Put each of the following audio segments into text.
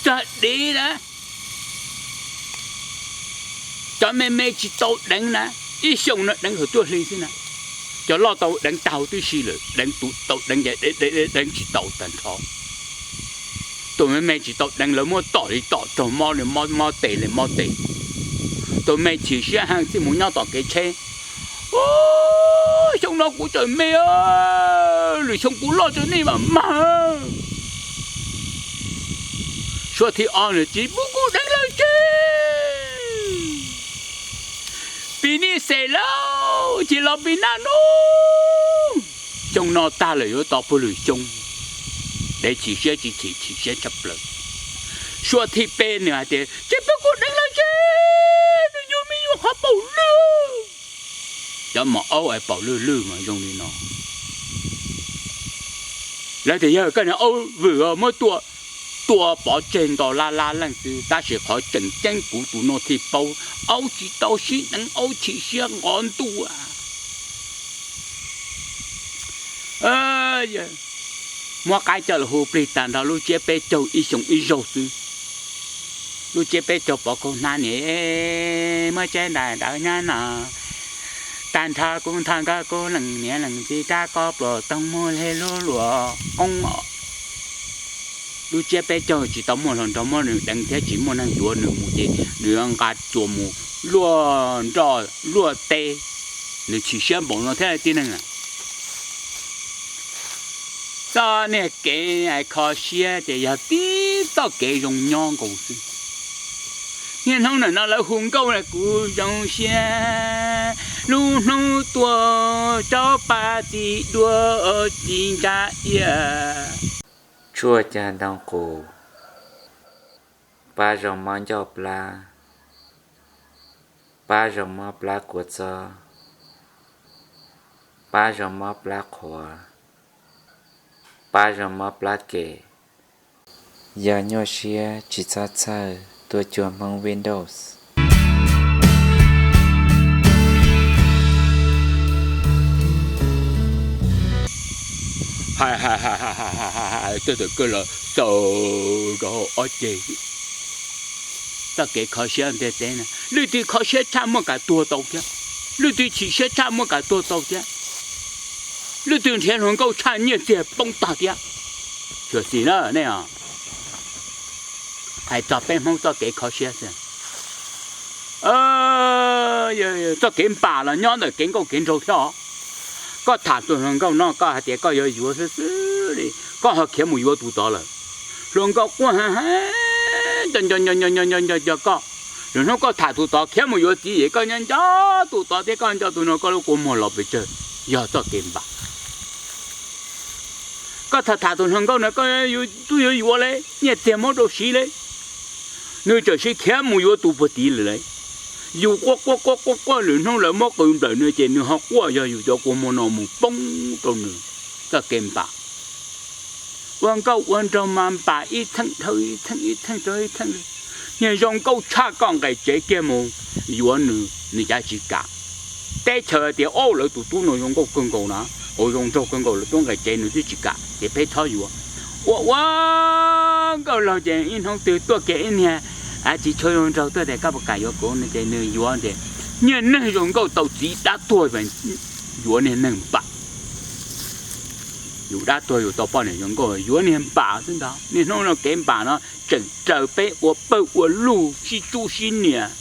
kawg dev na. Cov me me tsis tau deev na, ib xyoo no deev hauv tuaj hli xwb na. Cov loj tau deev tag huv tib si lawm, deev tus tau deev ces deev tsis tau tag nrho. Tus me me tsis tau deev lawv muab tom li tom raug mob li mob tes li mob tes. Tus me chim siab heev txij mus nyob tom kev tsheb. Xyoo no kuv tseem me, lwm xyoo kuv loj tso nej mam mag. Suab thib ob nws tsis pub kuv deev lawm tsis pib nij xes lauj, tsis los pib naj nub. Xyoo no tag lawm yuav tos puag lwm xyoo. Dev chim siab tsis chim, chim siab tshaj plaws. Suab thib peb nws hais tias tsis pub kuv deev lawm tsis, nws yuav me nyuam qhov paum lwj. Cov mos aub es paum lwj lwj mas zoo li no. Lawv tias yawg koj niag aub vwm muab tua, tua pov tseg nto lab lab leej xwb, tab sis qhov tseem ceeb kuv tus no thiaj paub, aub tsis tau sib deev aub chim siab nqov ntuj. Muab qaib coj los hu plig tag nrho lub tsiab peb caug ib xyoo ib zaug xwb. Lub tsiab peb caug pov khaub hnab niam, muab tsiab ntais ntawd nyob no, tag nrho kuv ntho nkawd kuv leej niam leej txiv rab qos pluas toog muag li lub luam qoob. Lub tsiab peb caug tsis tau muaj hluas nraug muab nws deev thiab tsis muaj neeg yuav nws mus ces nws nqa tsuas mus luaj nroj luaj teb, nws chim siab npaum no thiab tib neeg. Txoj niag kev kho siab ces yog tib txoj kev zoo nyob nkaus xwb. Niaj hnub ntawm no lawv hu nkauj na kuv zoo siab, lub hnub tuaj tsob paj txiv duaj txiv ntsaj iab. Tshuaj cag ntoo qus, pab zoo mob ncauj plab, pab zoo mob plab kua txob, pab zoo mob plab qhuav, pab zoo mob plab kem. Yog nyuaj siab tsis txhob txhawj, tuaj cuag Hmoob Windows. Hais hais hais hais hais hais hais hais hais, tuaj tawm kawg los xaus rau hauv ob ceg. Txoj kev kho siab ntiaj teb na, leej twg kho siab tshaj muaj kam tuag tau thiab, leej twg chim siab tshaj muaj kam tuag tau thiab, leej twg nrhiav hluas nkauj tshaj nyiaj txiag poob tag thiab. Xyuam xim na nej os, hais txog peb Hmoob txoj kev kho siab xwb. Txoj kev npam los nyob ntawm kev nkauj kev nraug thiab os. Koj tham tus hluas nkauj no koj hais tias koj yuav yuav xwb xwb li, koj ho khiav mus yuav tus tod lawm. Hluas nkauj quaj heev heev nco nco nco nco nco nco nco koj. Lwm hnub koj tham tus tod khiav mus yuav txiv es koj nyob nco tus tod thiab koj nco tus no, koj lub kua muag los pes tsawg. Yog txoj kev npam. Koj tham tham tus hluas nkauj no koj yuav yuav yuav li, nyiaj txiag muab rau siv li, nws txawm sib khiav mus yuav tus puag tid lawm li. Yus quaj quaj quaj quaj quaj, lwm hnub lawv muab qws nplawm nws ces nws ho quaj, yog yus cov kua muag no mus poob rau nws. Txoj kev npam. Ua nkauj ua nraug mas npam ib txheej dhau ib txheej ib txheej dhau ib txheej. Niag zoo nkauj tshaj koj nqes tsev kiag mus yuav nws, nws cav tsis kam. Teb chaws tias, Au, lawv tus tub no zoo nkauj kawg nkaus na, au, zoo nraug kawg nkaus, lawv tub nqes tsev nws twb tsis kam ces peb txhob yuav. Ua ua nkauj laug ces ib hnub twg tuaj kiag ib niag tsis tshua zoo nraug tuaj tias, Koj puas kam yuav kuv? no ces nws yuav ces niag neeg zoo nkauj tau txiv dab tuag, yuav niag neeg npam. Yus dab tuag yus tau poj niam zoo nkauj yuav niag npam xwb ntag. Niaj hnub no kev npam no tseem raws peb ua pawg ua lug sib tsub sib nias.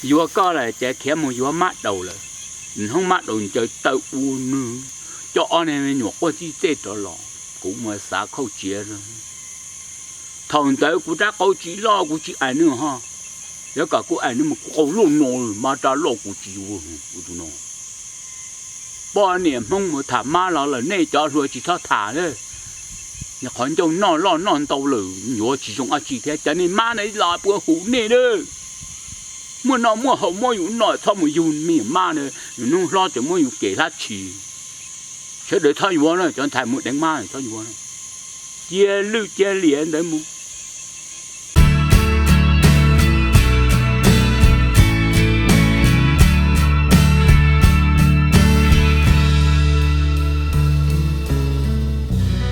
Yuav koj lawm ces khiav mus yuav mab daus lawm. Hnub mab daus ncaws taw ua nws, coj ob niag me nyuam quaj txij txej rov los, kuv mus xav khauj tsiav. Thaum ntawd kuv rab qau tsis loj kuv tsis aim nws ho, yuav kom kuv aim nws mus kuv qau loj no, mab rab loj kuv tsis yuav. Tus no, poj niam Hmoob mus tham mab los lawm, nej cov hluas tsis txhob tham lawm. Qhov ncauj noj loj noj ntau lawm yuav tsis zoo dab tsi thiab, cov niag mab na los puas hum nej na. Muaj noj muaj haus muab yus noj, txhob mus yug me mab na, hnub hlob tseem muab yus kem hlab tshis. Sawv daws txhob yuav na, cov ntxhais mus deev mab txhob yuav na. Cia lwj cia liam ntawd mus.